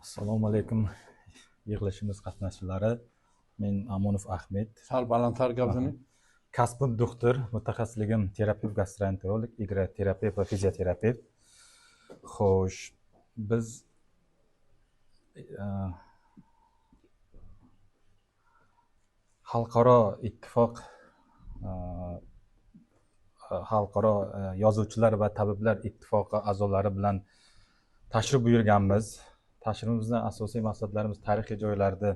Assalomu alaykum, yig'ilishimiz qatnashchilari. Men Amonov Ahmed. Sal balandroq gapini. Kasbim doktor, mutaxassisligim terapevt gastroenterolog, igroterapevt va fizioterapevt. Xo'sh, biz xalqaro ittifoq, xalqaro yozuvchilar va tabiblar ittifoqi a'zolari bilan tashrif buyurganmiz. Tashrifimizning asosiy maqsadlarimiz tarixiy joylarda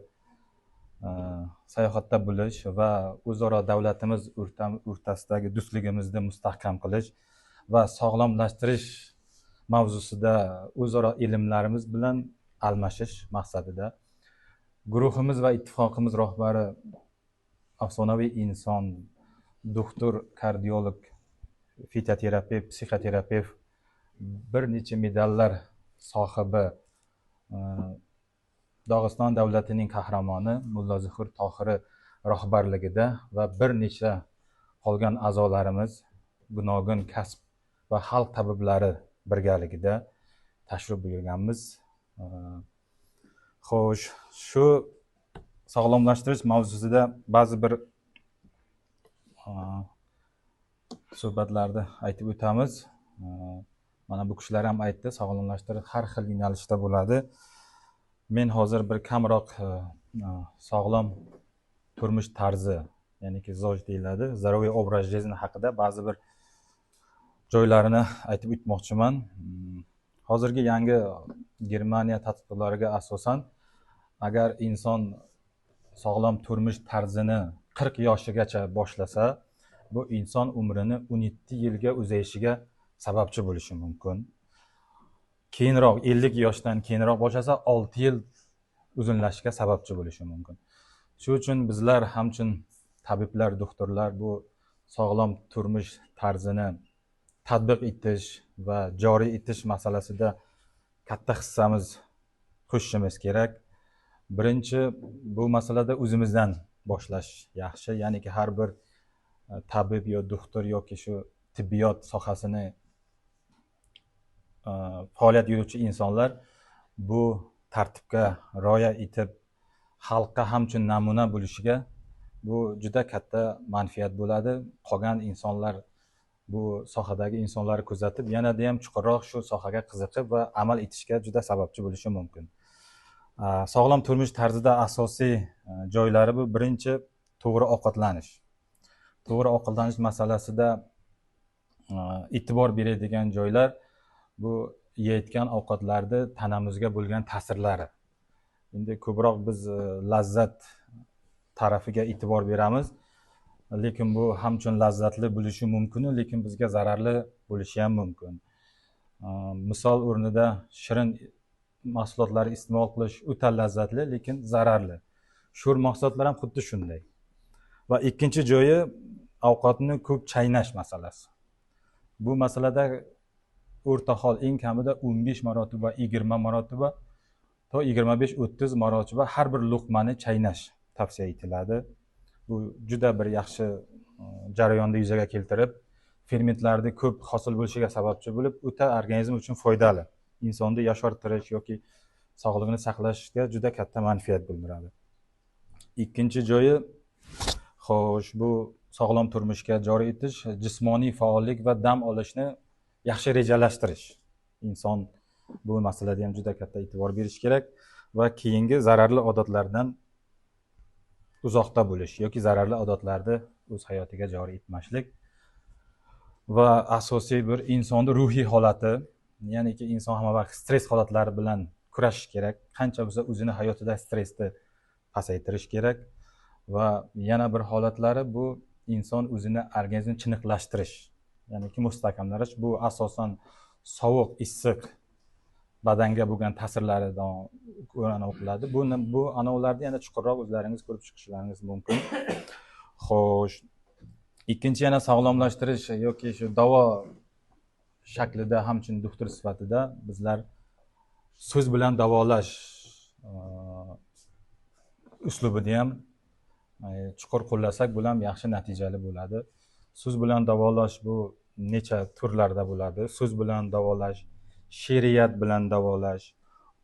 sayohatda bo'lish va o'zaro davlatimiz o'rtasidagi do'stligimizni mustahkam qilish va sog'lomlashtirish mavzusida o'zaro ilmlarimiz bilan almashish maqsadida. Guruhimiz va ittifoqimiz rahbari afsonaviy inson, doktor, kardiolog, fitoterapevt, psixoterapevt, bir necha medallar sohibi, Dog'iston davlatining qahramoni Mulla Zuhur Tohiri rahbarligida va bir necha qolgan a'zolarimiz gunogun kasb va xalq tabiblari birgaligida tashrif buyurganmiz. Xo'sh, shu sog'lomlashtirish mavzusida ba'zi bir suhbatlarni aytib o'tamiz. Mana bu kishilar ham aytdi, sog'lomlashtirish har xil yo'nalishda bo'ladi. Men hozir bir kamroq sog'lom turmush tarzi, ya'niki ZOJ deyiladi, здоровый образ жизни haqida ba'zi bir joylarini aytib o'tmoqchiman. Hozirgi yangi Germaniya tadqiqotlariga asosan, agar inson sog'lom turmush tarzini 40 yoshigacha boshlasa, bu inson umrini 17 yilga uzayishiga sababchi bo'lishi mumkin. Keyinroq 50 yoshdan keyinroq boshlasa 6 yil uzunlashishiga sababchi bo'lishi mumkin. Shu uchun bizlar hamchun tabiblar, doktorlar bu sog'lom turmush tarzini tatbiq etish va joriy etish masalasida katta hissamiz qo'shishimiz kerak. Birinchi bu masalada o'zimizdan boshlash yaxshi, ya'niki har bir tabib yo doktor yoki shu tibbiyot sohasini faoliyat yurituvchi insonlar bu tartibga rioya etib, xalqqa hamchun namuna bo'lishiga bu juda katta manfaat bo'ladi. Qolgan insonlar bu sohadagi insonlarni kuzatib, yanada ham chuqurroq shu sohaga qiziqib va amal etishga juda sababchi bo'lishi mumkin. Sog'lom turmush tarzida asosiy joylari bu birinchi to'g'ri ovqatlanish. To'g'ri ovqatlanish masalasida e'tibor beradigan joylar bu yeyotgan ovqatlarni tanamizga bo'lgan ta'sirlari. Endi ko'proq biz lazzat tarafiga e'tibor beramiz, lekin bu hamchun lazzatli bo'lishi mumkin, lekin bizga zararli bo'lishi ham mumkin. Misol o'rnida shirin mahsulotlarni iste'mol qilish o'ta lazzatli, lekin zararli. Sho'r mahsulotlar ham xuddi shunday. Va ikkinchi joyi ovqatni ko'p chaynash masalasi. Bu masalada o'rta hol eng kamida 15 marotaba, 20 marotaba to 25-30 marotaba har bir luqmani chaynash tavsiya etiladi. Bu juda bir yaxshi jarayonni yuzaga keltirib, fermentlarni ko'p hosil bo'lishiga sababchi bo'lib, o'ta organizm uchun foydali. Insonni yoshartirish yoki sog'lig'ini saqlashga juda katta manfaat bildiradi. Ikkinchi joyi, xo'sh, bu sog'lom turmushga joriy etish, jismoniy faollik va dam olishni yaxshi rejalashtirish. Inson bu masalada ham juda katta e'tibor berish kerak va keyingi zararli odatlardan uzoqda bo'lish yoki zararli odatlarni o'z hayotiga joriy etmaslik. Va asosiy bir insonning ruhiy holati, ya'niki inson hamma vaqt stress holatlari bilan kurashish kerak. Qancha bo'lsa o'zini hayotida stressni pasaytirish kerak. Va yana bir holatlari bu inson o'zini organizmini chiniqlashtirish, ya'niki mustahkamlash. Bu asosan sovuq, issiq badanga bo'lgan ta'sirlaridan o'qiladi. Bu anavlarni yana chuqurroq o'zlaringiz ko'rib chiqishlaringiz mumkin. Xo'sh, ikkinchi yana sog'lomlashtirish yoki shu davo shaklida hamchun doktor sifatida bizlar so'z bilan davolash uslubini ham chuqur qo'llasak, bu ham yaxshi natijali bo'ladi. So'z bilan davolash bu necha turlarda bo'ladi. So'z bilan davolash, she'riyat bilan davolash,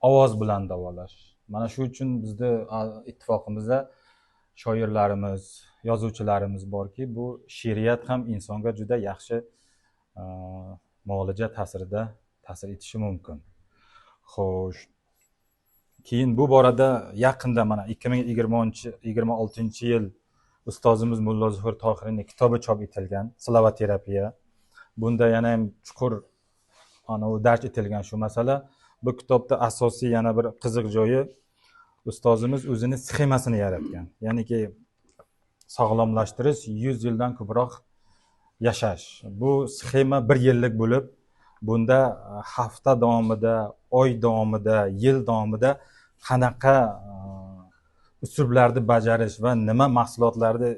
Ovoz bilan davolash. Mana shu uchun bizni ittifoqimizda shoirlarimiz, yozuvchilarimiz borki, bu she'riyat ham insonga juda yaxshi muolaja ta'sirida ta'sir etishi mumkin. Xo'sh, keyin bu borada yaqinda mana 2026-yil ustozimiz Mulla Zuhur Tohiriyning kitobi chop etilgan, Slovaterapiya. Bunda yana ham chuqur anavi darj etilgan shu masala. Bu kitobda asosiy yana bir qiziq joyi, ustozimiz o'zini sxemasini yaratgan. Ya'niki sog'lomlashtirish 100 yildan ko'proq yashash. Bu sxema 1 yillik bo'lib, bunda hafta davomida, oy davomida, yil davomida qanaqa uslublarni bajarish va nima mahsulotlarni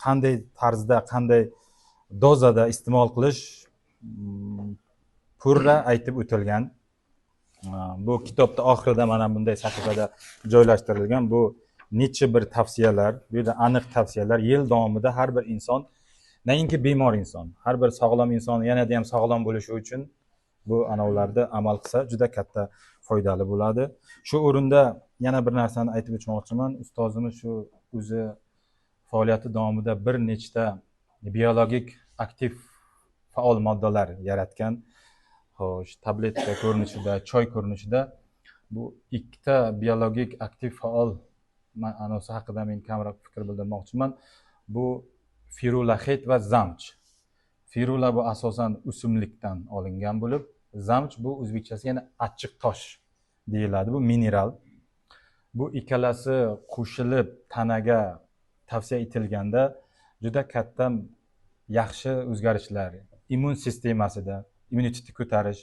qanday tarzda, qanday dozada iste'mol qilish purra aytib o'tilgan. Bu kitobda oxirida mana bunday sahifada joylashtirilgan bu necha bir tavsiyalar, bu yerda aniq tavsiyalar yil davomida har bir inson, nainki bemor inson, har bir sog'lom inson yanada ham sog'lom bo'lishi uchun bu anavlarda amal qilsa juda katta foydali bo'ladi. Shu o'rinda yana bir narsani aytib o'tmoqchiman. Ustozimiz shu o'zi faoliyati davomida bir nechta biologik aktiv faol moddalar yaratgan. Xo'sh, tabletka ko'rinishida, choy ko'rinishida bu ikkita biologik aktiv faol anonsi haqida men kamroq fikr bildirmoqchiman. Bu firulaxet va zamch. Firula bu asosan o'simlikdan olingan bo'lib, zamch bu o'zbekchasi yana achchiq tosh deyiladi, bu mineral. Bu ikkalasi qo'shilib tanaga tavsiya etilganda juda katta yaxshi o'zgarishlar immun sistemasida, immunitetni ko'tarish,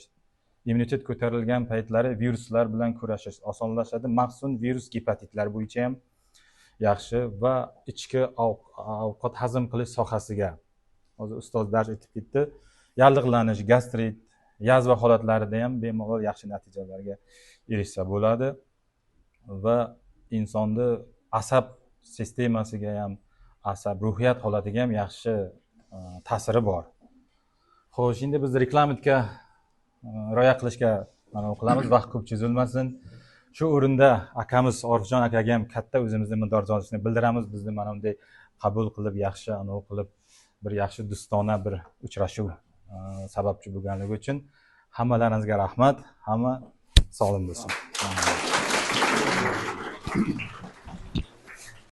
immunitet ko'tarilgan paytlari viruslar bilan kurashish osonlashadi. Maxsus virus gepatitlar bo'yicha ham yaxshi va ichki ovqat hazm qilish sohasiga hozir ustoz dars etib ketdi. Yallig'lanish, gastrit, yazva holatlarida ham bemalol yaxshi natijalarga erishsa bo'ladi va insonni asab sistemasiga ham, asab ruhiyat holatiga ham yaxshi ta'siri bor. Xo'sh, endi biz reklamitga rioya qilishga mana qilamiz, vaqt ko'p cho'zilmasin. Shu o'rinda akamiz Orifjon akaga ham katta o'zimizni minnatdorchilikni bildiramiz. Bizni mana bunday qabul qilib, yaxshi anavi qilib, bir yaxshi do'stona bir uchrashuv sababchi bo'lganligi uchun hammalaringizga rahmat. Hamma sog'lom bo'lsin.